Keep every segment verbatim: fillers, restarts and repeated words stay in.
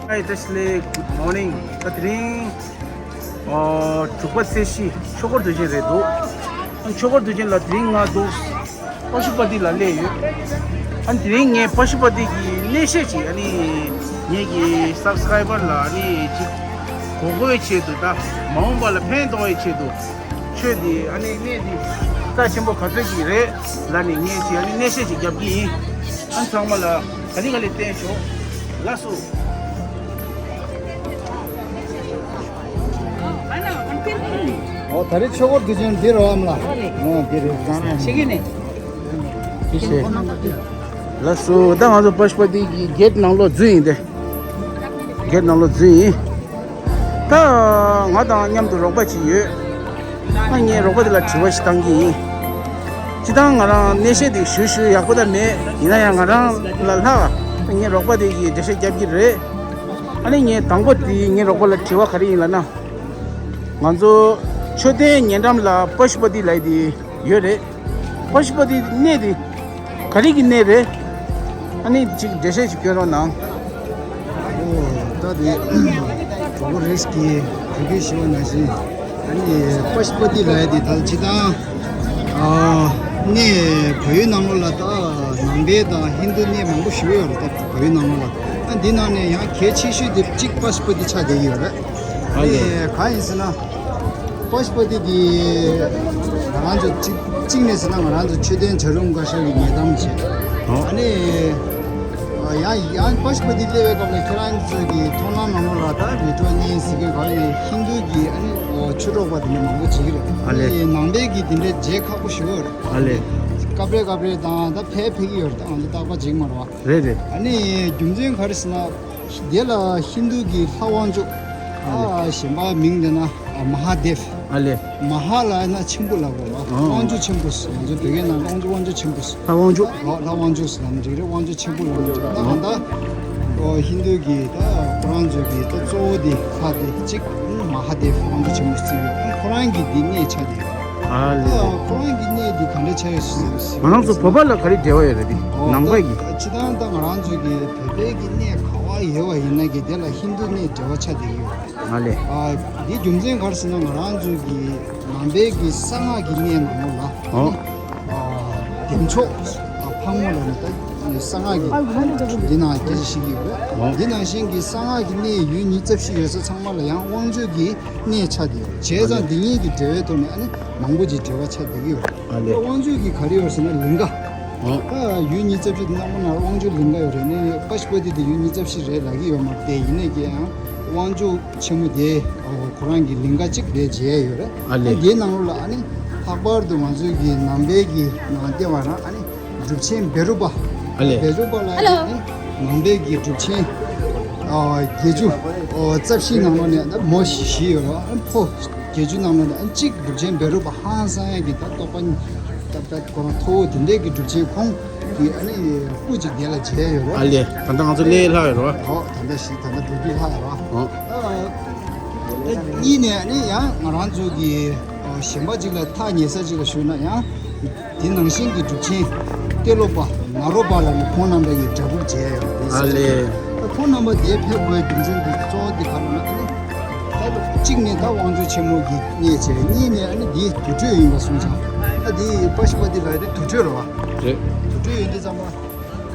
Hi, Tesla. Good morning. ད་དེ་རིང་ཨ་དྲུག་པ་ཚེས་བཞི་ཆོས་འཁོར་དུས་ཆེན་རེད་འདུག་ཨ་ཆོས་འཁོར་དུས་ཆེན་ལ་དེ་རིང་ང་འདུག་པ་ཤུ་པ་ཏི་ལ་སླེབས་ཡོད། ཨ་དེ་རིང་ངས་པ་ཤུ་པ་ཏི་གི་གནས་བཤད་ཅིག་ཨ་ནི་ངེད་ཀྱི་སབ་སི་ཀ་རའི་བར་ལ་ཨ་ནི་ཅིག་གོ་དགོས་ཆེད་དུ། ད་མ་འོངས་པ་ལ་ཕན་ཐོགས་ཡའི་ཆེད་དུ། ཆོས་འདི་ཨ་ནི་གནས་འདི་རྩ་ཆེན་པོ་ག་ཚོད་ཅིག་རེད་ལབ་ནས་ངས་ཅིག་ཨ་ནི་གནས་བཤད་ཅིག་རྒྱབ་ཀྱི་ཡིན། ཨ་ཚང་མ་ལ་ག་ལེ་ག་ལེ་བསྟན་ཤོག་ལགས་སོ། ཨོ་ད་རེས་ཆོས་འཁོར་དུས་ཆེན་འདི་རེད་བ་ཨ་མ་ལགས། ཨོ་འདི་རེད། བཟང་རེད། ཤེས་ཀྱི་ནས། ཤེས་ཤེས། ལགས་སོ། ད་ང་ཚོ་པ་ཤུ་པ་ཏི་གི་གེ་ཊི་ནང་ལོགས་འཛུལ་ཡིན་ཏེ། གེ་ཊི་ནང་ལོགས་འཛུལ་ཡིན། ད་ང་དང་མཉམ་དུ་རོགས་པ་ཅིག་ཡོད། ཨ་ངས་རོགས་པ་དེ་ལ་དྲི་བ་ཞིག་བཏང་གི་ཡིན། སྤྱིར་བཏང་ང་རང་གནས་བཤད་དེ་ཞུ་ཞུ་ཡག་པོ་ད་མེད། ཡིན་ན་ཡང་ང་རང་ལ་ལྷག་ངའི་རོགས་པ་དེ་གིས་འགྲེལ་བཤད་རྒྱབ་ཀྱི་རེད། ཨ་ནི་ངས་དང་པོ་དེ་ངའི་རོགས་པ་ལ་དྲི་བ་ག་རེ་ཡིན་ལབ་ན། ང་ཚོ་མཆོད་རྟེན་ཉེ་འགྲམ་ལ་པ་ཤུ་པ་ཏི་ལབ་ཡས་དེ་ཡོད་རེད། པ་ཤུ་པ་ཏི་གནས་དེ་ག་རེ་གི་གནས་རེད། ཨ་ནི་ཅིག་འགྲེལ་བཤད་ཅིག་སྐྱོན་རོགས་གནང་། ཨོ་ད་དེ་གྲོགས་པོ་རེས་ཀྱིས་བོད་སྐད་ཞུ་བ་ནང་བཞིན། ཨ་ནི་པ་ཤུ་པ་ཏི་ལབ་ཡས་དེ་ད་སྤྱིར་བཏང་ཨ་གནས་བལ་ཡུལ་ནང་ལོགས་ལ་ད་ནང་པའི་དང་ཧིན་དུ་གནས་མང་པོ་ཞིག་ཡོད་རེད། ད་བལ་ཡུལ་ནང་ལོགས་ལ། ཨ་འདི་ནང་ནས་ཡང་གལ་ཆེ་ཤོས་དེ་གཅིག་པ་ཤུ་པ་ཏི་ཆགས་བསྡད་ཀྱི་ཡོད་རེད། ཨ་ལས། ཨ་ནི་གང་ཡིན་ཟེར་ན། པ་ཤུ་པ་ཏི་དེ་ང་རང་ཚོ་གཅིག་གཅིག་ནས་ཟེར་ན་ང་རང་ཚོ་མཆོད་རྟེན་བྱ་རུང་ཁ་ཤས་ཀྱི་ཉེ་འགྲམ་བྱས། ཨོ། ཨ་ནི་ཡང་ཡང་པ་ཤུ་པ་ཏི་སླེབས་པའི་སྐབས་ལ་ཁྱེད་རང་ཚོ་གི་མཐོང་སྣང་ནང་ལོགས་ལ་ད་མི་ཊོ་གཉིས་ཟེར་མཁན་གང་ཡིན། ཧིན་དུ་གི་ཨ་ནི་ཆོས་གྲོགས་པ་དེ་འདྲ་མང་པོ་བྱེད་ཀྱི་རེད། ཨ་ལས། ཨ་ནི་ནང་པའི་གི་དེ་འདྲ་མཇལ་ཁག་པོ་ཞེ་པོ་རེད། ཨ་ལས། སྐབས་རེ་སྐབས་རེ་དང་ད་ཕེབས་ཕེབས་ཀྱི་ཡོད་རེད། ད་ང་ཚོ་རྟག་པར་མཇལ་གྱི་མ་རེད་བ། རེད་རེད། ཨ་ནི་རྒྱུ་མཚན་ག་རེ་ཟེར་ན། དེ་ལ་ཧིན་དུ་གི་ལྷ་དབང་ཕྱུག་ཨ་ལས། ཨ་གཞན་པ་མིང་འདི་ན་ཨ་མ་ཧཱ་དེབ། ཨ་ལས། མ་ཧཱ་ལབ་ན་ཆེན་པོ་ལབ་དགོས་ལ། ཨོ། དབང་ཕྱུག་ཆེན་པོ་ཟེར། ང་ཚོ་བོད་སྐད་ནང་དབང་ཕྱུག་དབང་ཕྱུག་ཆེན་པོ་ཟེར། ལྷ་དབང་ཕྱུག་ཨོ་ལྷ་དབང་ཕྱུག་ཟེར་ལབ་འགྲིག་རེད། དབང་ཕྱུག་ཆེན་པོ་ལབ་འགྲིག་རེད། ད་གང་ལྟར་ཨོ་ཧིན་དུ་གི་ད་ཁོ་རང་ཚོ་གི་ད་གཙོ་བོ་དེ་ལྷ་དེ་གཅིག་མ་ཧཱ་དེབ་དབང་ཕྱུག་ཆེན་པོ་ཟེར་ཡོད། ཁོ་རང་གི་འདི་གནས་ཆགས་བསྡད་ཡོད། ཨ་ལས། ཨ་ཁོ་རང་གི་གནས་འདི་ག་འདྲ་ཆགས་ཡོད་ཟེར། ང་རང་ཚོ་བོད་པ་ལ་ག་རེ་འབྲེལ་བ་ཡོད་རེད་དེ། ཨོ་ནང་པ་ཡི། ད་སྤྱིར་བཏང་ད་ང་རང་ཚོ་གི་བོད་པའི་གི་གནས་ག་བ་ཡོད་པ་ཡིན་ན་གི་དེ་ལ་ཧིན་དུ་གནས་འབྲེལ་བ་ཆགས་བསྡད་ཀྱི་ཡོད། ཨ་ལས། ཨ་འདི་རྒྱུ་མཚན་ག་རེ་ཟེར་ན་ང་རང་ཚོ་གི་ནང་པའི་གི་གསང་སྔགས་ཀྱི་གནས་ནང་ལོགས་ལ། ཨོ། ཨ་བདེ་མཆོག་ཨ་ཕག་མོ་ལ་ནི་ད་གསང་སྔགས་ཀྱི་འདི་ནང་སྐད་ཆ་བཤད་ཀྱི་ཡོད་རེད། ཨོ། འདི་ནང་བཞིན་གི་གསང་སྔགས་ཀྱི་གནས་ཡུལ་ཉི་ཤུ་རྩ་བཞི་ཡོད་ས་ཚང་མ་ལ་ཡང་དབང་ཕྱུག་གི་གནས་ཆགས་བསྡད་ཡོད། བྱས་ཙང་འདི་གཉིས་ཀྱི་འབྲེལ་བའི་ཐོག་ནས་ཨ་ནི་མང་པོ་ཅིག་འབྲེལ་བ་ཆགས་བསྡད་ཀྱི་ཡོད་རེད། ཨ་ལས། དབང་ཕྱུག་གི་ག་རེ་ཡོད་ཟེར་ན་ལིང་ག། ཨོ། ད་ཡུལ་ཉི་ཤུ་རྩ་བཞི་དེ་ནང་མ་ན་དབང་ཕྱུག་ལིང་ག་ཡོད་རེད། ནི་པ་ཤུ་པ་ཏི་དེ་ཡུལ་ཉི་ཤུ་རྩ་བཞི་རེད་ལབ་ཀྱི་ཡོད་མ་རེད། དེ་ཡིན་ནའི་ཀྱང་དབང་ཕྱུག་ཆེན་མོ་དེ་ཁོ་རང་གི་ལིང་ག་གཅིག་དེ་མཇལ་ཡོད་རེད། ཨ་ལས། དེའི་ནང་ལོགས་ལ་ཨ་ནི་ལྷག་པར་དུ་ང་ཚོའི་གི་ནང་པའི་གི་ནང་བསྟན་པ་ན་ཨ་ནི་སྒྲུབ་ཆེན་བེ་རུ་པ། ཨ་ལས། བེ་རུ་པ་ལ་ཨ་ནི་ནང་པའི་གི་སྒྲུབ་ཆེན་ཨ་བརྒྱད་ཅུ་ཨ་རྩ་བཞི་ནང་ལོགས་ནས་ད་མོ་བཞི་ཡོད་རེད། ཨ་ནི་ཕོ་བརྒྱད་ཅུ་ནང་ལོགས་ནས་ཨ་ནི་གཅིག་སྒྲུབ་ཆེན་བེ་རུ་པ་ཧང་སང་ཡ་གི་ད་རྟོགས་པ་ད་ད་ཁོ་རང་མཐོ་བོ་དེ་འདྲའི་གི་སྒྲུབ་ཆེན་ཁོང་གི་ཨ་ནི་སྐུ་གཅིག་དེ་ལ་མཇལ་ཡོད་རེད། ཨ་ལས། ད་ལྟ་ང་ཚོ་སླེབས་ལྷག་ཡོད་རེད་བ། ཨོ་ད་ལྟ་ཞིག་ད་ལྟ་འགྲོ་རྒྱུ་ལྷག་ཡོད་རེད་བ། ཨོ། ད་གཉིས་ནས་ཨ་ནི་ཡང་ང་རང་ཚོ་གི་ཨོ་གཞན་པ་ཅིག་ལ་ཐག་ཉེ་ས་ཅིག་ལ་ཞུས་ན་ཡང་དེ་ནང་བཞིན་གྱི་སྒྲུབ་ཆེན་ཏེ་ལོ་པ་ནཱ་རོ་པ་ལ་ནི་ཁོང་རྣམ་པ་ཡི་འདྲ་སྐུ་མཇལ་ཡོད་རེད། ཨ་ལས། ད་ཁོང་རྣམ་པ་དེ་ཕེབས་དགོས་རྒྱུ་མཚན་དེ་གཙོ་བོ་དེ་ག་རེ་ན་ཨ་ནི་ད་གཅིག་ནས་ད་དབང་ཕྱུག་ཆེན་མོ་གི་གནས་བྱས། གཉིས་ནས་ཨ་ནི་དེ་དུར་ཁྲོད་ཡིན་པ་སོང་ཙང་ཨ་དེ་པ་ཤུ་པ་ཏི་ལ་དེ་དུར་ཁྲོད་རེད་བ། རེད། དུར་ཁྲོད་ཡིན་དུས་ཙམ་པ།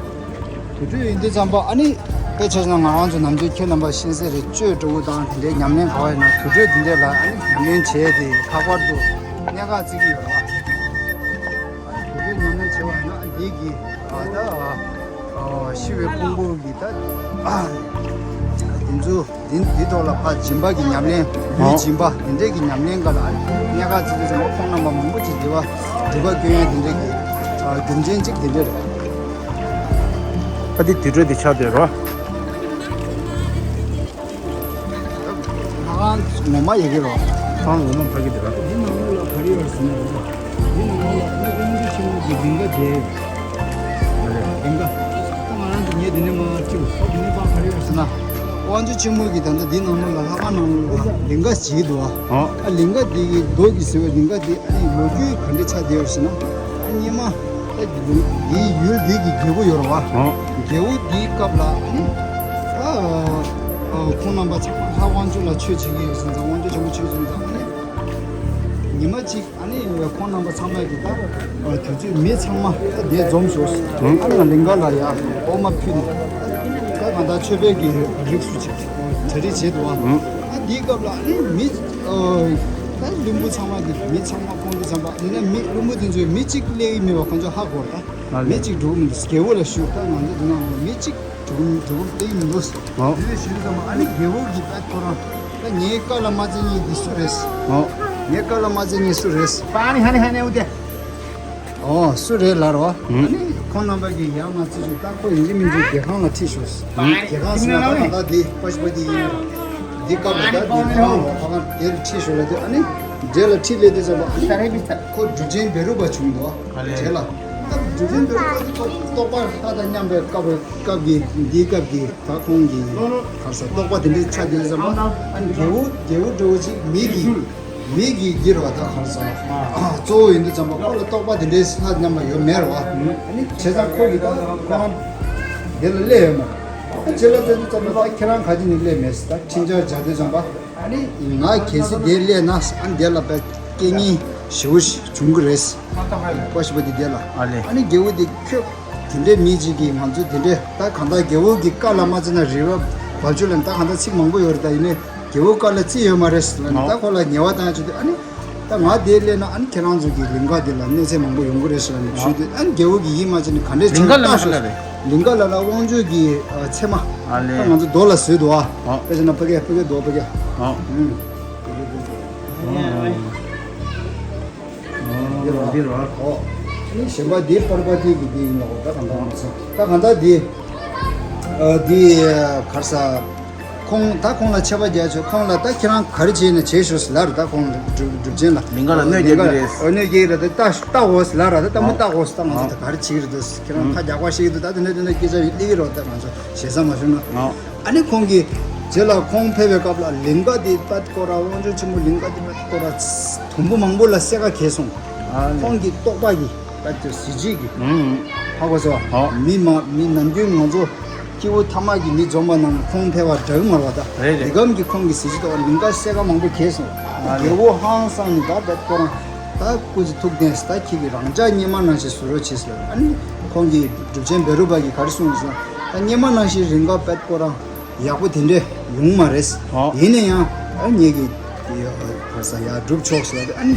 དུར་ཁྲོད་ཡིན་དུས་ཙམ་པ་ཨ་ནི་དཔེ་ཆ་ན་ང་རང་ཚོ་ནམ་རྒྱུན་ཁྱེད་རྣམ་པ་ཤེས་གསལ་རེད། གཅོད་འགྲོ་བོ་དང་དེ་འདྲའི་ཉམས་ལེན་ག་བ་ཡིན་ན་དུར་ཁྲོད་དེ་འདྲས་ལ་ཨ་ནི་ཉམས་ལེན་བྱས་ཏེ་ལྷག་པར་དུ་གནད་འགག་བརྩི་གི་ཡོད་རེད་བ། ཨ་ནི་དུར་ཁྲོད་ཉམས་ལེན་བྱས་པ་ཡིན་ན་ཨ་འདི་གི་ཨ་ད་ཨ་ཤི་བའི་ཕུང་པོ་གི་ད་ཨ་དེ་ཚོ། འདི་འདི་ཐོག་ལ་ཕར་སྦྱིན་པ་གི་ཉམས་ལེན། ལུས་སྦྱིན་པ་འདི་འདྲས་ཀྱི་ཉམས་ལེན་འགའ་ལ་གནད་འགག་བརྩི་དུས་ཙམ་པ་ཁོང་རྣམ་པ་མང་པོ་ཅིག་འདི་བ་སྒྲུབ་པ་སྐྱོན་ཡ་འདི་འདྲས་ཀྱི་རྒྱུ་མཚན་གཅིག་འདི་འདྲས་རེད། ཨ་འདི་དུར་ཁྲོད་འདི་ཆགས་བསྡད་རོ། ཁ་ཁང་ངོ་མ་ཡི་གེ་རོ། ཁང་ངོ་མ་ཕ་གི་འདི་ར། འདི་ནང་ལོགས་ལ་ག་རེ་ཡོད་ཟེར་ན། འདི་ནང་ལོགས་ལ་ཨ་ནི་དབང་ཕྱུག་ཆེན་མོ་གི་ལིང་ག་མཇལ་ཡོད། ཨ་ལེ། ལིང་ག་ད་ང་རང་ཚོ་ངས་འདི་ནས་མར་ཅིག་ཨོ་འདི་ནས་ཕར་ག་རེ་ཡོད་ཟེར་ན། དབང་ཕྱུག་ཆེན་མོ་གི་ད་ལྟ་འདི་ནང་ལོགས་ལ་ལྷ་ཁང་ནང་ལོགས་ལ་ལིང་ག་ཞིག་འདུག་ཨ། ཨོ། ཨ་ལིང་ག་འདི་གི་རྡོ་གི་ཟེར་བའི་ལིང་ག་འདི་ཨ་ནི་ལོ་རྒྱུས་ག་འདྲ་ཆགས་བསྡད་ཡོད་ཟེར་ན། ཨ་སྔོན་མ་ཨ་འདིའི་ཡུལ་འདི་གི་རྒྱལ་པོ་ཡོད་རེད་བ། ཨོ། རྒྱལ་པོ་འདིའི་སྐབས་ལ་ཨ་ནི་ཨ་ ཁོང་རྣམ་པ་ཚང་མ་ལྷ་དབང་ཕྱུག་ལ་ཆོས་བྱེད་ཀྱི་ཡོད་ཟེར་ཙང་། དབང་ཕྱུག་ཆེན་པོ་ཆོས་གསུངས་ཙང་། ཨ་ནི་ཉི་མ་གཅིག་ཨ་ནི་ཁོང་རྣམ་པ་ཚང་མ་གིས་ད་དུས་ཚོད་མི་ཚང་མ་ད་འདིར་འཛོམས་ཤོག་ཨ་ནི་ང་ལིང་ག་ལ་ཡར་འོ་མ་ཕུལ་ནས། ད་གང་ལྟར་མཆོད་པའི་གི་རིགས་སུ་ཅིག་གྲ་སྒྲིག་བྱས་འདུག་བ། ཨ་འདིའི་སྐབས་ལ་ཨ་ནི་མི་ད་བློན་པོ་ཚང་མ་གིས་མི་ཚང་མ་ཁོང་ཚོ་ཚང་མ་ཡིན་ན། མི་བློན་པོ་དེ་ཚོས་མི་གཅིག་སླེབས་ཀྱི་མེད་པ་ཁོང་ཚོ་ཧ་གོ་ར། ད་མི་གཅིག་འགྲོ་གི་མི་འདུག་རྒྱལ་པོ་ལ་ཞུ། ད་ང་ཚོ་འདི་ན་མི་གཅིག་འགྲོ་གི་འགྲོ་གི་སླེབས་ཀྱི་མི་འདུག་ཨོ། དེ་ལས་ཞུ་དུས་ཙམ་པ་ཨ་ནི་རྒྱལ་པོ་གི་ད་ཁོ་རང་ད་ངའི་བཀའ་ལ་མ་བརྩི་མཁན་འདི་སུ་རེད། ཨོ། ངའི་བཀའ་ལ་མ་བརྩི་མཁན་སུ་རེད། པ་ཨ་ནི་ཧ་ནི་ཧ་ནི་འུ་དེ། ཨོ་སུ་རེད་ལབ་རོ། ཨ་ནི་ཁོང་རྣམ་པ་གིས་ཡར་མར་བརྩི་ཞུ། ད་ཁོ་ཡིན་གཅིག་མིན་གཅིག་རྒྱལ་ཁང་ལ་ཁྲིད་ཞུ། རྒྱལ་ཁང་ཟེར་ན་ད་ད་འདི་པ་ཤུ་པ་ཏི་ཡིན། འདི་སྐབས་ལ་ད་འདི་ཁོ་རང་ལ་ཕ་གང་དེར་ཁྲིད་ཞུ་ལབ་དུས། ཨ་ནི་འདྲེ་ལ་ཁྲིད་སླེབས་དུས་ཙམ་པ་ཨ་ནི་ཁོ་གྲུབ་ཆེན་བེ་རུ་པ་བྱུང་འདུག་འདྲེ་ལ། ད་གྲུབ་ཆེན་བེ་རུ་པ་འདི་ཁོ་རྟོགས་པ་ལྷ་དང་མཉམ་པའི་སྐབས་སྐབས་ཀྱི་འདིའི་སྐབས་ཀྱི་ད་ཁོང་གི་ག་རེ་ཟེར་རྟོགས་པ་དེ་འདྲའི་ཆ་དེ་ཙམ་པ། ཨ་ནི་རྒྱལ་པོ་རྒྱལ་པོ་འདྲ་བོ་ཅིག་མི་གི་མི་གི་འདི་རེད་བ། ད་ག་རེ་ཟེར་གཙོ་བོ་ཡིན་དུས་ཙམ་པ་ཁོ་ལ་རྟོགས་པ་དེ་འདྲའི་ལྷ་མཉམ་པ་ཡོད་མེད་རེད་བ། ཨ་ནི་བྱས་ཙང་ཁོ་གི་ད་ཁོ་རང་དེ་ལ་སླེབས་ཡོད་མ་རེད། ད་རྗེ་ལ་བཙལ་དུས་ཙམ་པ་ད་ཁྱེད་རང་ག་ཅི་ནས་སླེབས་མེད་ཟེར། ད་འཕྲིན་བཅར་བྱ་དུས་ཙམ་པ་ཨ་ནི་ང་གལ་སྲིད་དེར་སླེབས་ན་ཨ་ནི་དེ་ལ་དཔེ་རྐྱེན་ངན་ཞེ་པོ་ཞིག་འབྱུང་གི་རེད། པ་ཤུ་པ་ཏི་དེ་ལ། ཨ་ལེ། ཨ་ནི་རྒྱལ་པོ་དེ་ཁྱོད་དེ་འདྲའི་མི་གཅིག་གིས་ང་ཚོ་དེ་འདྲའི་ད་གང་ལྟར་རྒྱལ་པོ་གི་བཀའ་ལ་མ་བརྩིས་ན་རི་རབ་བབ་ཆུ་ལ་ད་གང་ལྟར་ཚིག་མང་པོ་ཡོད་རེད། ད་ཡིན་ནའི་རྒྱལ་པོ་བཀའ་ལ་བརྩིས་ཡོད་མ་རེད་ཟེར་ལབ་ནས། ད་ཁོ་ལ་ཉེས་པ་བཏང་བྱས་དུས། ཨ་ནི་ད་ང་དེར་སླེབས་ན་ཨ་ནི་ཁྱེད་རང་ཚོ་གི་ལིང་ག་དེ་ལ་གནོད་འཚེ་མང་པོ་ཡོང་གི་རེད་ཟེར་ལབ་ནས་ཞུས་དུས། ཨ་ནི་རྒྱལ་པོ་གིས་ཡིད་མ་ཆེས་ནས་ག་འདྲས་བྱས་ན་ལྟ་ཤོག་ལིང་ག་ལ་ལ་དབང་ཕྱུག་གི་ཨ་ཚད་མ། ཨ་ལེ། ད་ང་ཚོ་རྡོ་ལ་བཟོས་འདུག་ཨ། ཨ། དཔེ་བྱས་ན་ཕ་གི་ཕ་གི་རྡོ་ཕ་གི། ཨ། ཨུམ། འདི་རོ། འདི་རོ། ཨོ། ཨ་ནི་གཞན་པ་འདི་པར་པ་ཏི་གི་འདི་ཡིན་ནོ། ད་གང་ལྟར་མ་སོང་། ད་གང་ལྟར་འདི། ཨ། འདི་ག་རེ་ཟེར། ཁོང་ད་ཁོང་ལ་ཆད་པ་རྒྱག་ཆོག་ཁོང་ལ་ད་ཁྱེད་རང་ག་རེ་བྱས་ནས་བྱས་ཤོག་ཟེར་ལབ་རེད། ད་ཁོང་ལ་གྲུབ་གྲུབ་ཆེན་ལ། ལིང་ག་ལ་གནོད་སྐྱེལ་གྱི་རེད། ཨོ། གནོད་སྐྱེལ་གྱི་རེད། ད་ལྟ་ལྟ་འོ་ཟེར་ལབ་ར། ད་ལྟ་མོ་ལྟ་འོ་ཟེར། ད་ང་ཚོ་ད་ག་རེ་བྱེད་ཀྱི་རེད། ད་ཁྱེད་རང་ཁ་རྒྱག་པ་ཞིག་འདུག་ད་དེ་འདྲ་དེ་འདྲ་སྐད་ཆ་ཡིན་སླེབས་ཀྱི་རོ། ད་ང་ཚོ་ཞེ་ས་མ་ཞུ་ན། ཨ་ནི་ཁོང་གིས་རྗེས་ལ་ཁོང་ཕེབས་པའི་སྐབས་ལ་ལིང་ག་དེ་པད་སྐོར་ར། དབང་ཕྱུག་ཆེན་པོ་ལིང་ག་དེ་པད་སྐོར་ར་དུམ་བུ་མང་པོ་ལ་སེར་ཀ་གས་སོང་། ཨ་ནི་ཁོང་གི་རྟོགས་པ་གིས་པད་དེ་གཟི་བརྗིད་ཀྱིས། ཧ་གོ་སོང་། མི་མ་མི་ནམ་རྒྱུན་ང་ཚོ་སྐྱེ་བོ་ཐ་མ་གི་མི་འཛོམས་པ་ནང་ཁོང་ཕེབས་པ་འདྲ་གི་མ་རེད་པ། ད་རེད་རེད། འདི་གམ་གྱི་ཁོང་གི་གཟི་བརྗིད་རྟོགས་པ་ལིང་ག་སེར་ཀ་མང་པོ་གས་སོང་། ཨ་ནི་རྒྱལ་པོ་ཧང་སངས་ནས་ད་པད་སྐོར་ར། ད་སྐུ་ཚེ་ཐུགས་བརྟན་ཟེར། ད་ཁྱེད་ཀྱིས་རང་ཅག་སྔོན་མ་ནང་བཞིན་བཟོ་རོགས་བྱེད་ཟེར། ཨ་ནི་ཁོང་གིས་གྲུབ་ཆེན་བེ་རུ་པ་གིས་ག་རེ་གསུངས་ཟེར་ན། ད་སྔོན་མ་ནང་བཞིན་རིང་ག་པད་སྐོར་ར་ཡག་པོ་དེ་འདྲས་ཡོང་མ་རེད། ཨོ། ཡིན་ན་ཡང་ཨ་ངེད་ཀྱིས་ག་རེ་ཟེར་ཡར་སྒྲུབ་ཆོག་ཟེར་བ་དེ། ཨ་ནི་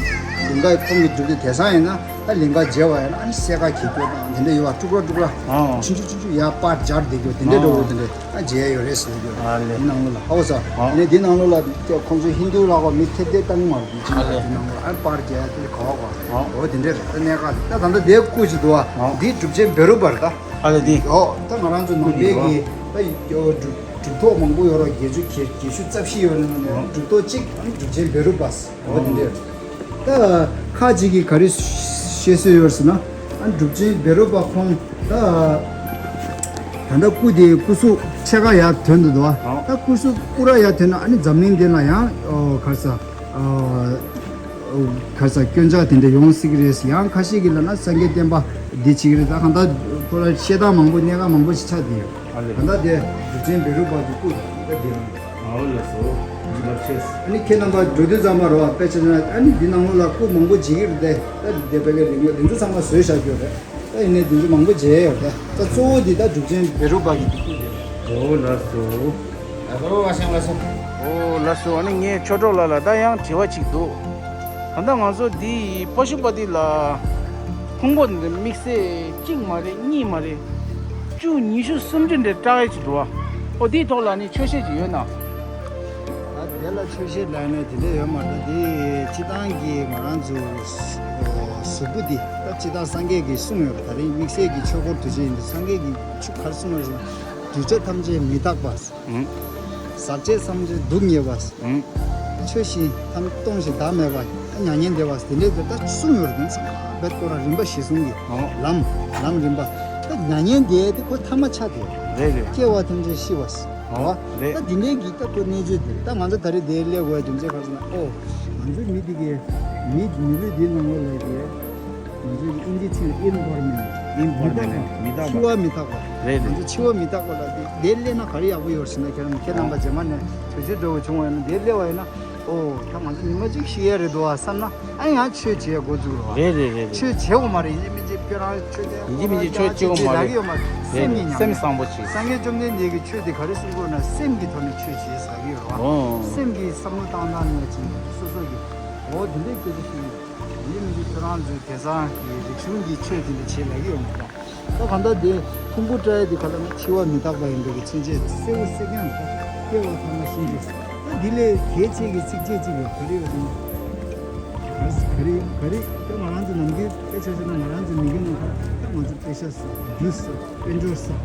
ལིང་ག་ཁོང་གིས་སྒྲུབ་དུས་དེང་སང་ཡིན་ན་ད་ལིང་ག་མཇལ་བ་ཡིན་ན་ཨ་ནི་སེར་ཀ་གས་རྒྱུ་དང་དེ་འདྲས་ཡོད་པ། དཀྲུག་ར་དཀྲུག་ར། ཨོ། ཆུང་ཆུང་ཆུང་ཆུང་ཡར་པར་སྦྱར་བསྡད་རྒྱུ་དེ་འདྲས་འདྲ་བོ་དེ་འདྲས་ཨ་མཇལ་ཡོད་རེད་ཟེར་རྒྱུ། ཨ་ལེ། འདི་ནང་ལོགས་ལ་ཧ་གོ་སོང་། ཨོ། ཨ་ནི་འདི་ནང་ལོགས་ལ་ཁོང་ཚོ་ཧིན་རྡུ་ལ་གོ་མི་ཐེབས་ཐེབས་བཏང་གི་མ་རེད། འདི་ཨ་ལེ། འདི་ནང་ལོགས་ཨ་པར་རྒྱག་ཡ་དེ་ག་བ་གོ། ཨོ། འོ་དེ་འདྲས་རེད། ད་གནད་འགག་རེད། ད་ད་ལྟ་དེ་སྐུ་ཅིག་འདུག་བ། ཨོ། འདི་གྲུབ་ཆེན་བེ་རུ་པ་རེད་ད། ཨ་ལེ་འདི། ཨོ། ད་ང་རང་ཚོ་ནང་པའི་གི་ད་ཡོ་གྲུབ་གྲུབ་ཐོབ་མང་པོ་ཡོད་ར། བརྒྱད་ཅུ་གྱ་བརྒྱད་ཅུ་རྩ་བཞི་ཡོད་ནི་ནང་ནས་གྲུབ་ཐོབ་གཅིག་ཨ་ནི་གྲུབ་ཆེན་བེ་རུ་པ་ཟེར། འོ་དེ་འདྲས། ད་ཁ་ཅིག་གིས་ག་རེ་བཤད་སྲོལ་ཡོད་ཟེར་ན། ཨ་གྲུབ་ཆེན་བེ་རུ་པ་ཁོང་ད་ད་ལྟ་སྐུ་དེ་སྐུ་གཟུགས་ཕྱེད་ཀ་ཡར་ཐོན་འདུག་བ། ད་སྐུ་གཟུགས་སྐུ་ར་ཡར་ཐོན་ན་ཨ་ནི་འཛམ་གླིང་འདི་ལ་ཡང་ཨོ་ག་རེ་ཟེར། ཨ་ག་རེ་ཟེར། སྐྱོན་ཆ་དེ་འདྲ་ཡོང་སྲིད་ཀྱི་རེད་ཟེར། ཡང་ཁ་ཤས་ཀྱིས་ལབ་ན་སངས་རྒྱས་བསྟན་པ་འདི་བྱེད་ཀྱི་རེད། ད་གང་ལྟར་ཁོ་ལ་བཤད་སྟངས་མང་པོ་གནད་འགག་མང་པོ་ཞིག་ཆགས་བསྡད་ཡོད། ཨ་ལེ། ད་ལྟ་དེ་གྲུབ་ཆེན་བེ་རུ་པ་གི་སྐུ་ད་འདི་རང་རེད། ཨོ་ལགས་སོ། རྗེས་མ་ཆེ། ཨ་ནི་ཁྱེད་རྣམ་པ་འགྲོ་དུས་ཙམ་པ་རོ། དཔེ་ཆ་ན་ཨ་ནི་འདི་ནང་ལོགས་ལ་སྐུ་མང་པོ་མཇལ་གྱི་རེད་དེ། ད་འདི་དཔེ་ཀའི་ལིང་ལིང་ཚོ་ཚང་མ་བཟོས་བཞག་རྒྱུ་རེད། ད་ཡིན་ནའི་འདི་ཚོ་མང་པོ་མཇལ་ཡོད་རེད། ད་གཙོ་བོ་འདི་ད་གྲུབ་ཆེན་བེ་རུ་པ་གི་འདི་སྐུ་རེད། ཨོ་ལགས་སོ། ཨ་ཁོ་རོ་བ་ཤང་ལགས་སོ། ཨོ་ལགས་སོ། ཨ་ནི་ངས་ཆོས་གྲོགས་ལགས་ལ་ད་ཡང་དྲི་བ་གཅིག་འདུག་ད་ལྟ་ང་ཚོ་འདི་པ་ཤུ་པ་ཏི་ལ་ཕུང་པོ་འདི་དམིགས་བསལ་གཅིག་མ་རེད། གཉིས་མ་རེད། བཅུ། ཉི་ཤུ། སུམ་ཅུ་འདྲ་བཀྲ་ཡས་ཅིག་འདུག་བ། ཨོ་དེའི་ཐོག་ལ་ནི་ཆོས་བཤད་ཅིག་ཡོད་ན། ད་དེ་ལ་ཆོས་བཤད་ལབ་ནས་དེ་འདྲ་ཡོད་མ་རེད། ད་དེ་སྤྱི་བཏང་གི་ང་རང་ཚོ་གཟུགས་པོ་འདི་ད་སྤྱི་བཏང་སངས་རྒྱས་ཀྱིས་གསུངས་ཡོད་རེད། ད་རིང་དམིགས་བསལ་གྱི་ཆོས་འཁོར་དུས་ཆེན་ཡིན་དུས་སངས་རྒྱས་ཀྱིས་ཆོས་ག་རེ་གསུངས་ཡོད་ཟེར་ན། གདུལ་བྱ་ཐམས་ཅད་མི་རྟག་པ། ཨང་། ཟག་བཅས་སེམས་ཅན་སྡུག་བསྔལ་བ། ཨང་། ཆོས་བཞིན་ཐམས་སྟོང་ཞིང་བདག་མེད་པ། མྱ་ངན་འདས་པ། དེ་འདྲའི་དེ་ལྟར་གསུངས་ཡོད་རེད། དེ་ཚང་མ་རྦད་ཁོ་རང་རིམ་པ་གཞིར་བཟུང་གི་ཨང་། ལམ་ལམ་རིམ་པ། ད་མྱ་ངན་འདས་དེ་ཁོ་ཐ་མ་ཆགས་དེ། རེད་རེད། སྐྱེ་བ་ཐམས་ཅད་ཤི་བ། ཨང་། རེད། ད་དེ་འདྲའི་གི་ད་ཁོ་གནས་ཚུལ་དེ་ད་ང་ཚོ་ད་རེས་དེ་སླེབས་དགོས་རྒྱུ་མཚན་ག་རེ་ཟེར་ན། ཨོ། ང་ཚོ་མི་དེ་གའི་མི་མི་ལུས་འདིའི་ནང་ལོགས་ལ་གི་ང་ཚོའི་གི་ འདི་ཚིག་ཨིམ་པར་མ་ནེན་ཊི། ཨིམ་པར་མ་ནེན་ཊི། མི་རྟག་པ། འཆི་བ་མི་རྟག་པ། རེད་རེད། ང་ཚོ་འཆི་བ་མི་རྟག་པ་ལ་འདི་འདིར་སླེབས་ན་ག་རེ་ཡག་པོ་ཡོད་ཟེར་ན། ཁྱེད་རང་ཁྱེད་རྣམ་པ་རྗེས་མ་ནས་དུས་ཚོད་འདྲ་བོ་བྱུང་བ་ཡིན་ན་འདིར་སླེབས་པ་ཡིན་ན། ཨོ་ད་ང་ཚོ་ཉི་མ་གཅིག་ཤི་ཡས་རེད་འདུག་བསམ་ན། ཨ་ཡང་ཆོས་བྱེད་འགོ་འཛུགས་རོགས། རེད་རེད་རེད་རེད། ཆོས་བྱེད་དགོས་མ་རེད། ཡིན་གཅིག་མིན་གཅིག་ཁྱོད་རང་ཆོས་དེ་ཡིན་གཅིག་མིན་གཅིག་ཆོས་བྱེད་དགོས་མ་རེད། སེམས་ཉིད་ཉམས་རེད། སེམས་བཟང་པོ་བྱེད། སངས་རྒྱས་བཅོམ་ལྡན་འདས་ཀྱིས་ཆོས་དེ་ག་རེ་གསུང་གི་ཡོད་ན་སེམས་ཀྱི་ཐོག་ནས་ཆོས་བྱེད་ཟེར་གྱི་ཡོད་རེད་བ། ཨོ། སེམས་ཀྱི་བསམ་བློ་བཏང་སྟངས་ནས་ཅིག་སོ་སོ་གི། འོ་དེ་འདྲའི་སྐད་ཆ་ཞིག་ཡིན་གཅིག་མིན་གཅིག་ཁྱོད་རང་ཚོའི་དེང་སང་གི་རིག་གཞུང་གི་ཆོས་དེ་འདྲ་བྱེད་ལབ་ཀྱི་ཡོད་མ་རེད། ད་གང་ལྟར་དེ་ཕུང་པོ་བཀྲ་ཡས་དེ་ག་ལ་ན་འཆི་བ་མི་རྟག་པ་ཡིན་པའི་གི་མཚོན་བྱེད་གསལ་པོ་གསལ་རྐྱང་རེད། ད་སྐྱེ་བ་ཐ་མ་ཤི་འགྱུར། ད་འདི་ལས་གལ་ཆེ་གི་ཚིགས་བཅད་གཅིག་ཡོད། ག་རེ་ཡོད་ཟེར་ན། ག་རེ་ག་རེ་ད་ང་རང་ཚོ་ནམ་རྒྱུན་དཔེ་ཆ་བཞག་ན་ང་རང་ཚོ་མི་རྒན་ནང་ཁ་ད་ང་ཚོ་དཔེ་ཆ་ཟ་རྒྱུ་ཟ་དཔལ་འབྱོར་ཟ།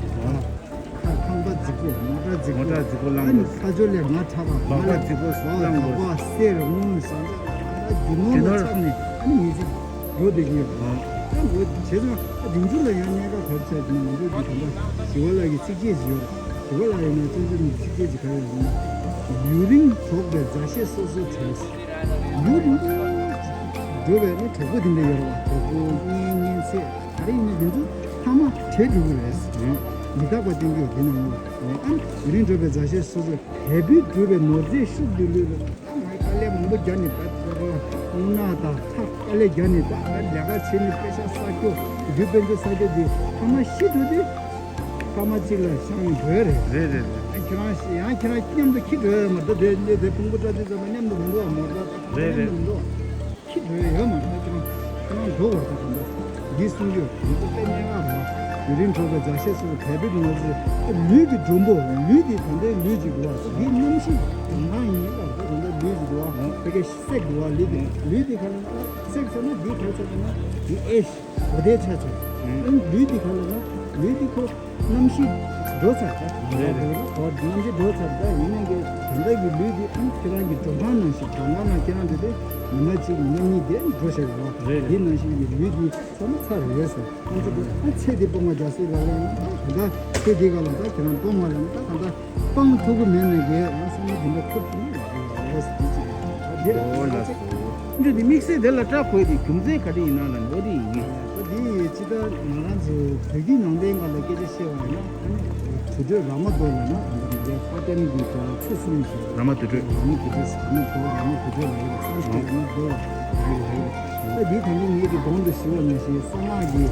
ཁ་ཁང་པ་རྫིག་པོ། མོ་ཊ་རྫིག་པོ། མོ་ཊ་རྫིག་པོ་ཨ་ནི་བླངས་དགོས། ཁ་ཕྱོགས་ལས་ང་ཁྲག་པ་སྦག་པ་རྫིག་པོ། ཨོ་བླངས་སྦག་དགོས། པ་གསེར་དངུལ་ཟངས་ལྕགས་ད་རྒྱུ་ནོར་ལ་ཆགས་ནས་ཨ་ནི་མི་ཚེ་འགྲོ་བསྡད་ཀྱི་ཡོད་རེད། ཨ་འོ་བྱས་ཙང་རིང་ཚུལ་ལ་ཡང་གནད་འགག་ག་རེ་ཆགས་ཀྱི་ན། ང་ཚོ་གི་དམ་པ་ཞི་བ་ལྷ་གི་ཚིགས་བཅད་ཅིག་ཡོད་རེད། ཞི་བ་ལྷ་ཡིན་ན་སྤྱོད་འཇུག་གི་ཚིགས་བཅད་ཅིག་ག་རེ་ཡོད་ན། ཡུན་རིང་འགྲོགས་པའི་མཛའ་བཤེས་སོ་སོར་བྲལ། ཡུན་རིང་པོ་འགྲོགས་པའི་ནི་གྲོགས་པོ་དེ་འདྲ་ཡོད་རེད་བ། གྲོགས་པོ་གཉེན་ཉེ་ཚན་ག་རེ་ཡིན་ན་དེ་ཚོ་ཚང་མ་བྲལ་འགྲོ་གི་རེད། མི་རྟག་པ་བསྟན་གྱི་ཡོད་དེ་ནང་ལོགས། ཨ་ནི་ཡུན་རིང་འགྲོགས་པའི་མཛའ་བཤེས་སོ་སོར་བྲལ། བུ་སྒྲུབ་པའི་ནོར་རྫས་ཤུགས་ཀྱིས་བསླུས་ལ། ད་ང་དཀའ་ལས་མང་པོ་རྒྱབ་ནས་ད་དཀའ་ལས་རྒྱབ་ནས་ད་ལས་ཀ་བྱས་ནས་དཔེ་ཆ་བསགས་རྒྱུ་རྒྱུ་དཔལ་འབྱོར་བསགས་རྒྱུ་དེ་ཐ་མ་ཤི་འགྲོ་དུས་ཐ་མ་གཅིག་ལ་ཤང་འགྲོ་ཡ་རེད། རེད་རེད་རེད། ཨ་ཁྱེད་རང་ཤི་ཡང་ཁྱེད་རང་མཉམ་དུ་འཁྱེར་འགྲོ་ཡ་རེད་མ་གཏོགས་དེ་འདི་དེ་ཕུང་པོ་བཀྲ་ཤིས་བསམ་པ་མཉམ་དུ་མི་འགྲོ་བ་མ་གཏོགས་ད་ཁྱེད་རང་མཉམ་དུ་མི་འགྲོ། འཁྱེར་འགྲོ་ཡ་ཡོད་མ་རེད། ཁྱེད་རང་ཁྱེད་རང་འགྲོ་བར་ད་གང་འདྲ་འདི་གསུང་རྒྱུ་འདི་ཚོ་དཔེ་སྙན་ངག་རེད། ཡུན་རིང་འགྲོགས་པའི་མཛའ་བཤེས་སོ་སོར་བྲལ། བུ་སྒྲུབ་པའི་ནོར་རྫས་ལུས་ཀྱི་མགྲོན་པོ། ལུས་འདི་ད་ལྟའི་ལུས་ཅིག་འདུག་བ། འདི་རྣམ་ཤེས་སྒྲོན་མ་ཡིན་ལ་ད་ལྟ་ལུས་ཅིག་འདུག་བ། ཕ་གི་སེག་འདུག་བ། ལུས་འདི་ལུས་འདི་ག་ལ་ན་སེག་ཟེར་ན་འདི་ག་ཚོད་ན་འདི་ཨེ་ཤི་གོ་དེ་ཆ་ཚོད། ཨང་ལུས་འདི་ག་ལ་ན་ལུས་འདི་ཁོ་རྣམ་ཤེས་འགྲོ་ཚར་ད། རེད་རེད། ཁོ་རྣམ་ཤེས་འགྲོ་ཚར་ད་ཡིན་ནའི་གི་ད་ལྟ་གི་ལུས་འདི་ཨང་ཁྱེད་རང་གི་སྒྲོན་ཁང་ནང་བཞིན་སྒྲོན་ཁང་ནང་ཁྱེད་རང་འདི་དེ་ཉི་མ་གཅིག་ཉི་མ་གཉིས་དེ་འགྲོ་བཞག་ཡོད་བ། རེད་རེད། འདི་ནང་བཞིན་གྱི་ལུས་འདི་ཚང་མ་ཚར་རེད་ཟེར། ཨ་ཙི་ཨ་ཚེ་འདི་སྤོང་བ་རྒྱལ་སྲས་ལག་ལེན་ཡིན། ད་ད་ཚེ་འདི་ག་ལ་ད་ཁྱེད་རང་སྤོང་བ་ལ་ད་ད་ད་སྤང་ཐུབ་ཀྱི་མེད་ནས་གས་ང་བསམ་བློ་འདི་འདྲ་འཁོར་ཐུབ་ནི་རེད་ཟེར། འདི་ཅིག་ད་འདི་རེད། འོ་ལགས་སོ། འདི་དེ་དམིགས་བསལ་དེ་ལ་སྐྲ་གོས་དེ་རྒྱུ་མཚན་ག་རེ་ཡིན་ན་ལ་འགྲོ་དེ་ཡིན། ད་འདི་ཅི་ད་ང་རང་ཚོ་བོད་བརྒྱུད་ནང་བསྟན་སྒང་ལ་སྐད་ཆ་བཤད་པ་ཡིན་ན་ཨ་ནི་དུར་ཁྲོད་ར་མ་དོ་ལ་ན་ཨ་ནི་འདི་པ་ཏན་གྱི་ད་ཚེ་གསུམ་ཞིག་ར་མ་དུར་ཁྲོད། ར་མ་དུར་ཁྲོད་ཟེར་ནི་གོ་ར་མ་དུར་ཁྲོད་ལ་ཡོད་ས་ཞིག་ར་མ་དོ་ལ་ཡོད་ཡོད། ད་འདི་ད་ནི་ངེད་ཀྱི་གདོང་དུ་ཞུ་བ་ནང་བཞིན་གསང་སྔགས་ཀྱི་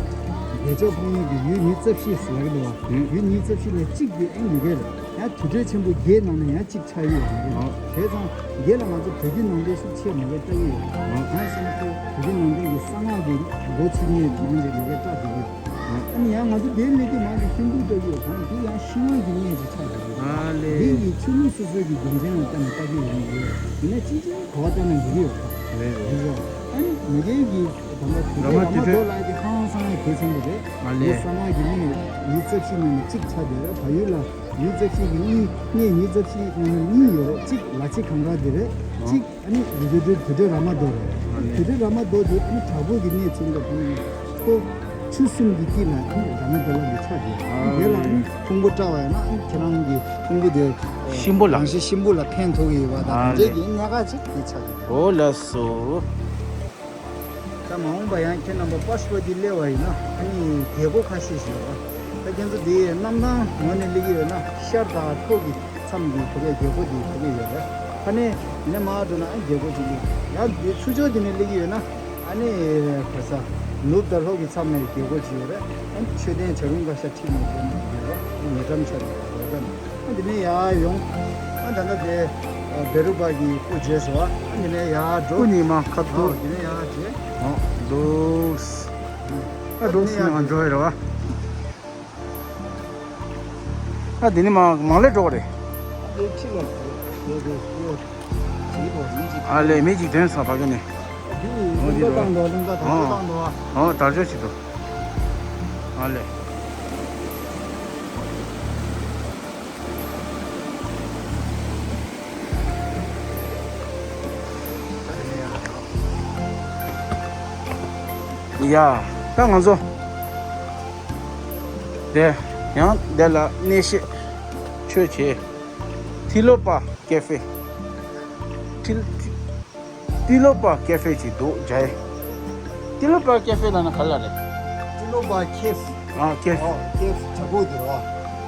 བདེ་མཆོག་དཔང་ཡིག་གི་ཡུལ་ཉི་ཤུ་རྩ་བཞི་ཟེར་གི་འདུག་བ། ཡུལ་ཉི་ཤུ་རྩ་བཞི་ནས་གཅིག་དེ་ཨེ་ཡོད་གི་རེད། ཡང་དུར་ཁྲོད་ཆེན་པོ་བརྒྱད་ནང་ནས་ཡང་གཅིག་ཆགས་ཡོད་རེད། བྱས་ཙང་བརྒྱད་ལ་ང་ཚོ་བོད་བརྒྱུད་ནང་བསྟན་ཤུགས་ཆེ་མ་རེད་ལྟ་གི་ཡོད། གང་ཟེར་ན་ཁོ་བོད་བརྒྱུད་ནང་བསྟན་གྱི་གསང་སྔགས་ཀྱི་འགོ་ཚུགས་མཁན་མང་ཆེ་མ་རེད་ལྟ་བསྡད་ཡོད། ཨ་ནི་ཡང་ང་ཚོ་དེའི་ལས་དེ་མང་ཆེ་ཧིན་དུ་ལྟ་གི་ཡོད། གང་དེ་ཡང་ཤི་དབང་གི་གནས་ཅིག་ཆགས་ཡོད། ཨ་ལེ། དེ་ཡི་ཆོས་ལུགས་སོ་སོའི་གི་རྒྱུ་མཚན་ལ་བལྟས་ནས་ལྟ་གི་ཡོད་མི་ཡོད། ཡིན་ན་ཅི་ཅི་གོ་བ་བལྟས་ན་འགྲིག་གི་ཡོད། རེད་རེད། ཨ་ནི་མི་སྒེར་གྱི་དམ་པ་དུས་ར་མ་དུར་ཁྲོད་ལ་དེ་ཁང་བཟང་ཡ་གལ་ཆེན་པོ་རེད། ཨ་ལེ། དེ་གསང་སྔགས་ཀྱི་གནས་ཉི་ཤུ་རྩ་བཞི་ནས་ནི་གཅིག་ཆགས་བསྡད་རེད། བལ་ཡུལ་ལ་ཉི་ཤུ་རྩ་བཞི་གི་གཉིས་གནས་ཉི་ཤུ་རྩ་བཞི་ནང་ནས་གཉིས་ཡོད་རེད། གཅིག་ལ་ཕྱི་གངས་དཀར་དེ་རེད། གཅིག་ཨ་ནི་དུར་ཁྲོད་དུར་ཁྲོད་ར་མ་དོ་རེད། ཨ་ལེ། དུར་ཁྲོད་ར་མ་དོ་དེ་ཨ་ནི་དྲག་པོ་གི་གནས་ཚུལ་འདྲ་ཁོ་ནི་ཁོ་ཆུ་གསུམ་གྱི་དཀྱིལ་ལ་ཨ་ནི་ར་མ་དོ་ལ་གི་ཆགས་བསྡད་རེད། ཨ་དེ་ལ་ཨ་ནི་ཕུང་པོ་བཀྲ་བ་ཡིན་ན་ཨ་ནི་ཁྱེད་རང་གི་ཕུང་པོ་དེ་གཤིན་པོ་ལ་རང་བཞིན་གཤིན་པོ་ལ་ཕན་ཐོགས་ཀྱི་ཡོད་པ་དང་ཨ་དེ་ལེ། གི་གནད་འགག་ཅིག་དེ་ཆགས་བསྡད་རེད། འོ་ལགས་སོ། ད་མ་འོངས་པ་ཡང་ཁྱེད་རྣམ་པ་པ་ཤུ་པ་ཏི་སླེབས་པ་ཡིན་ན་ཨ་ནི་རྒྱལ་སྒོ་ཁ་ཤས་ཤིག་ཡོད་རེད། ད་ཁྱེད་ཚོ་འདི་གནམ་ཐང་ངོས་ནས་སླེབས་ཀྱི་ཡོད་ན་ཤར་དང་ལྷོ་གི་མཚམས་ཀྱི་བོད་པའི་རྒྱལ་སྒོ་འདི་བོད་པའི་ཡོད་རེད། ཕ་ནས་འདི་ནས་མར་འགྲོ་ན་ཨ་རྒྱལ་སྒོ་ཅིག་སླེབས། ཡང་འདི་ཚུར་ཕྱོགས་འདི་ནས་སླེབས་ཀྱི་ཡོད་ན་ཨ་ནི་ག་ས་ནུབ་དང་ལྷོ་གི་མཚམས་ནས་རྒྱལ་སྒོ་ཅིག་ཡོད་རེད། ཨ་ནི་མཆོད་རྟེན་བྱ་རུང་ཀ་ཤ་ཁྲིད་ནས་འགྲོ་ནས་ཡོད་རེད། ཉེ་འགྲམ་ཆ་རེད་རོ་ཀ་ནས། ཨ་འདི་ནས་ཡར་ཡོང་། ཨ་ད་ལྟ་དེ་བེ་རུ་པ་གི་སྐུ་མཇལ་སོང་། ཨ་འདི་ནས་ཡར་འགྲོ། སྐུ་ཉིད་མ་ཁ་ཐུག་ཨ་འདི་ནས་ཡར་མཇལ། ཨ་འདུག་ཨ་འདུག་སེ་ང་འགྲོ་ཡི་རེད་བ། ཨ་འདི་ནས་མ་མང་ལེ་འགྲོ་བ་རེད། ཨ་ལེ་མི་གཅིག་ཐོན་སོང་ཕ་གི་ནས། ཨོ་འདི་རེད་བ། ཨོ་ཨོ་དར་ལྕོག་ཅིག་འདུག་ཨ་ལེ། ཡ། ད་ང་ཚོ་དེ་ཡང་དེ་ལ་གནས་བཤད་ཆོས་བྱེད། ཏི་ལོ་པ་ཀེ་ཧྥེ། ཏི་ཏི་ཏི་ལོ་པ་ཀེ་ཧྥེ་ཅིག་འདུག་ཇའི། ཏི་ལོ་པ་ཀེ་ཧྥེ་ལབ་ན་ག་ལ་རེད། པ་ཁེབ། ཨ་ཁེབ། ཨོ་ཁེབ་བྲག་ཕུག་དེ་རེད་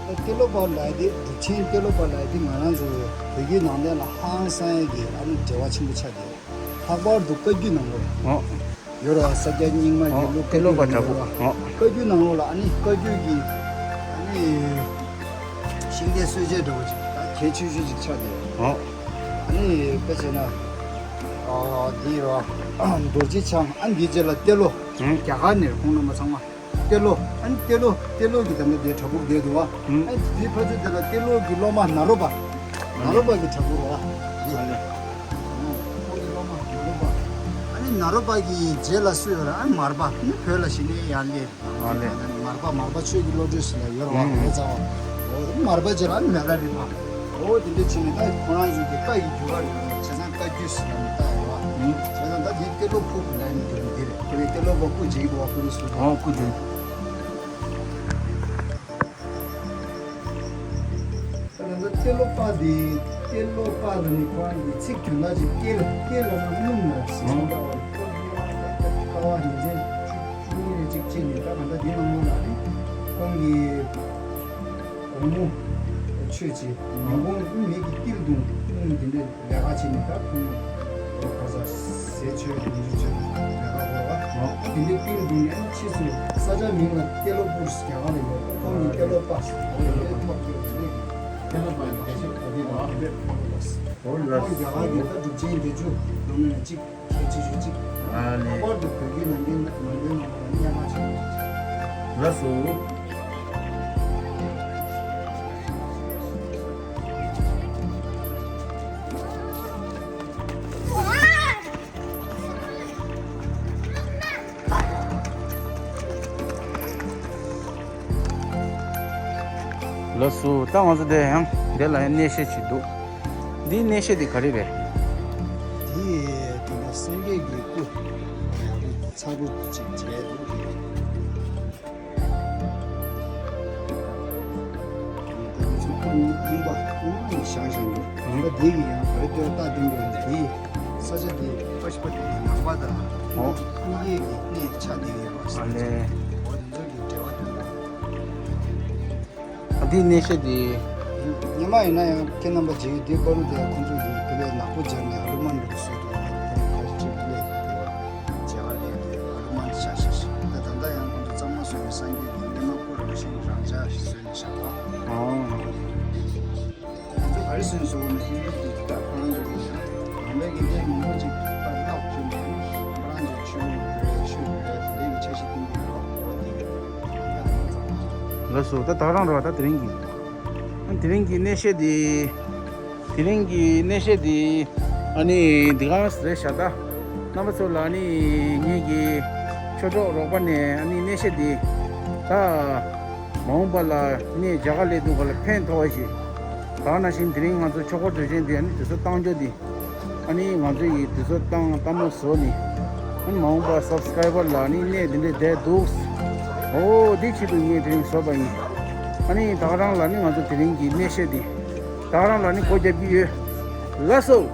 བ། ཏེ་ལོ་པ་ལབ་ཡ་དེ་གྲུབ་ཆེན་ཏེ་ལོ་པ་ལབ་ཡ་དེ་ང་རང་ཚོ་བོད་བརྒྱུད་ནང་བསྟན་ལ་ཧང་སང་ཡ་གི་ཨ་ནི་འབྲེལ་བ་ཆེན་པོ་ཆགས་བསྡད་ཡོད། ལྷག་པར་དུ་བཀའ་བརྒྱུད་ནང་ལོགས་ཨོ་ཡོད་རེད་བ། ས་སྐྱ་རྙིང་མ་ཨོ་གི་ལུགས་ཏེ་ལོ་པ་བྲག་ཕུག་ཨོ། བཀའ་བརྒྱུད་ནང་ལོགས་ལ་ཨ་ནི་བཀའ་བརྒྱུད་ཀྱི་ཨ་ནི་ཤིང་རྟའི་སྲོལ་འབྱེད་འདྲ་བོ་ཅིག་ད་གལ་ཆེ་ཤོས་ཅིག་ཆགས་བསྡད་ཡོད། ཨོ་ཨ་ནི་དཔེ་བྱས་ན་ཨ་འདི་ཡོད་རེད་བ། རྡོ་རྗེ་འཆང་ཨ་འདིའི་རྗེས་ལ་ཏེ་ལོ་ཨུ་རྒྱ་གར་ནས་ཁོང་རྣམ་པ་ཚང་མ། ཏེ་ལོ། ཨ་ནི་ཏེ་ལོ་ཏེ་ལོ་གི་ད་ནི་དེ་བྲག་ཕུག་བསྡད་འདུག་བ། ཨུ། ཨ་ནི་དེའི་ཕར་ཚུར་དེ་ལ་ཏེ་ལོ་གི་སློབ་མ་ནཱ་རོ་པ། ནཱ་རོ་པ་གི་བྲག་ཕུག་རེད་བ། ཨ་ལེ། ཁོང་གི་སློབ་མ་ནཱ་རོ་པ། ཨ་ནི་ནཱ་རོ་པ་གི་རྗེས་ལ་སུ་ཡོད་རེད། ཨ་ནི་མར་པ། ཨ་ནི་བོད་ལ་གཞི་ནས་ཡར་སླེབས། ཨ་ལེ། མར་པ་མར་པ་ཆོས་ཀྱི་བློ་གྲོས་ཟེར་ལ་ཡོད་རེད་བ། ཨུ། ལོ་ཙཱ་བ། འོ་མར་པ་རྗེས་ལ་ཨ་ནི་མེ་ལ་རི་པ། འོ་དེ་འདྲ་བྱས་ནས་ད་ཁོ་རང་ཚོ་གི་བཀའ་ཡི་རྒྱུད་པ་རེད། བྱས་ཙང་བཀའ་བརྒྱུད་ཟེར་ནས་བཏགས་ཡོད་བ། ཨུ། བྱས་ཙང་ད་དེ་ཏེ་ལོ་ཕུག་གི་ལན་དེ་རེད། དེ་རེད། ཏེ་ལོ་པ་སྐུ་མཇལ་དགོས་བ། སྐུ་རིང་སུ་རེད། ཨོ་སྐུ་མཇལ། ད་ལྟ་ཏེ་ལོ་པ་དེ་ཏེ་ལོ་པ་ལ་ནི་ཁོ་རང་གི་ཚིག་དོན་དག་ཅིག་ཏེ་ལ་ཏེ་ལ་ན་སྣུམ་ན་ཟེར་ཨོ་འདྲ་བ། ཀ་བ་ཉིས་བརྒྱ་བཅུ་གཉིས་རེ་གཅིག་བཅད་ནས་ད་ག་འདྲ་དེ་ནང་ལོགས་ལ་ནི་ཁོང་གི་དགོང་མོ་མཆོད་བྱེད་ཉིན་གུང་མི་གི་ཏིལ་བརྡུང་སྣུམ་དེ་འདྲ་ལས་ཀ་བྱེད་ནས་ད་ཁོང་ལོ་ག་ས་ཟས་མཆོད་ཉིན་གུང་མཆོད་ལས་ཀ་དགོས་བ། དེ་འདྲ་ཏིལ་བརྡུང་ནས་ཕྱིས་སུ་ས་ཆ་མིང་ལ་ཏེ་ལོ་པུར་རྒྱ་གར་ལ་ཡོད། ཁོང་གི་ཏེ་ལོ་པ་ཟེར་བ་ཡོད། ཏེ་ལོ་པ་ཡོད་རེད། ཏེ་ལོ་པ་ཡོད་རེད། ཁོང་རྒྱ་གར་གྱི་ད་གྲུབ་ཆེན་བརྒྱད་ཅུ་སྡོམ་ནས་གཅིག་ཁྱད་ཆོས་ཤིག་གཅིག་ཨ་ལེ། ལྷག་པར་དུ་བོད་བརྒྱུད་ནང་བསྟན་ནང་བསྟན་ནང་ལ་སྙན་མ་ཆེན་པོ་ཞིག་ལགས་སོ། ལགས་སོ། ད་ང་ཚོ་དེ་ཡང་དེ་ལ་ཡང་གནས་བཤད་ཅིག་འདུག་འདིའི་གནས་བཤད་འདི་ག་རེ་རེད། འདི་དེ་ནས་སངས་རྒྱས་ཀྱི་སྐུ་ཚ་པོ་ཅིག་མཇལ་འདུག་ད་ང་ཚོ་སྐུ་རྙིང་པ་སྔོན་མ་ནས་བཞེངས་བཞེངས་འདུག་ད་འདི་གི་ཡང་ག་རེ་ལྟོས་ལྟ་དེ་འདྲ་འདི་ས་ཆ་འདི་པ་ཤི་པ་འདི་ནང་པ་དང་ཨོ་སྐུ་ཡས་ཀྱི་གནས་ཆགས་བསྡད་ཡོད་པ། ཨ་ལེ། འོ་དེ་ཚོ་གི་འབྲེལ་བ་དེ་འདྲ། ཨ་འདིའི་གནས་བཤད་འདི། སྔོན་མ་ཡིན་ན་ཡང་ཁྱེད་རྣམ་པ་མཇལ་ཡོད། དེ་བར་དུ་ཁོང་ཚོ་གིས་དེ་བས་ནག་པོ་སྦྱར་ནས་ཨ་ལུ་མ་འདྲ་བོ་བཟོས་འདུག་ཁོང་ཁ་ཅིག་སླེབས་དེ་བ་མཇལ་ཁ་སླེབས་དེ་ཨ་ལུ་མ་འདྲ་བཞག་བཞག་ད་ད་ལྟ་ཡང་ཁོང་ཚོ་གཙང་མ་བཟོས་ནས་སངས་རྒྱས་ཀྱི་སྔོན་མ་སྐུ་རང་བཞིན་རང་འཇགས་བཟོས་ནས་བཞག་པ། ཨོ། ང་ཚོ་ག་རེ་ཟེར་ཟེར་བ་ན་ཧིན་རྡུ་གི་ད་ཁོ་རང་ཚོ་གི་ཡང་ནང་པའི་དགེ་རྒན་མང་པོ་ཅིག་ད་ལག་བཅུག་ནས་ཁོ་རང་ཚོ་ཆོས་ལུགས་རེད་ཆོས་རེད་དེ་འདྲའི་གི་འཆར་གཞི་བཏིང་གི་ཡོད་རོགས་འོ་དེ་གི་ད་ད་ལྟ་ཚང་མ། ལགས་སོ། ད་ད་རང་རེད་བ། ད་དེ་རིང་གི་དེ་རིང་གི་གནས་བཤད་དེ། དེ་རིང་གི་གནས་བཤད་དེ་ཨ་ནི་འདི་ག་རེད་བཞག་ད་རྣམ་པ་ཚོ་ལ་ཨ་ནི་ངེད་ཀྱི་ཆོས་གྲོགས་རོགས་པ་ནས་ཨ་ནི་གནས་བཤད་དེ་ད་མ་འོངས་པ་ལ་གནས་རྒྱ་གར་སླེབས་དུས་སྒང་ལ་ཕན་ཐོགས་པ་ཞིག་ད་ག་ནང་བཞིན་དེ་རིང་ང་ཚོ་ཆོས་འཁོར་དུས་ཆེན་དེ་ཨ་ནི་དུས་ཚོད་བཏང་རྒྱུ་དེ་ཨ་ནི་ང་ཚོ་ཡི་དུས་ཚོད་བཏང་ལྟད་མོ་བཟོ་ནི་ཨ་ནི་མ་འོངས་པ་སབ་སི་ཀ་རའི་བར་ལ་ཨ་ནི་གནས་དེ་འདྲས་བསྡད་འདུག་ཨོ་དེ་ཆེད་དུ་ངས་དེ་རིང་བཟོས་པ་ཡིན། ཨ་ནི་ད་ག་རང་ལ་ནི་ང་ཚོ་དེ་རིང་གི་གནས་བཤད་དེ་ད་ག་རང་ལ་ནི་སྒོ་རྒྱབ་ཀྱི་ཡོད། ལགས་སོ།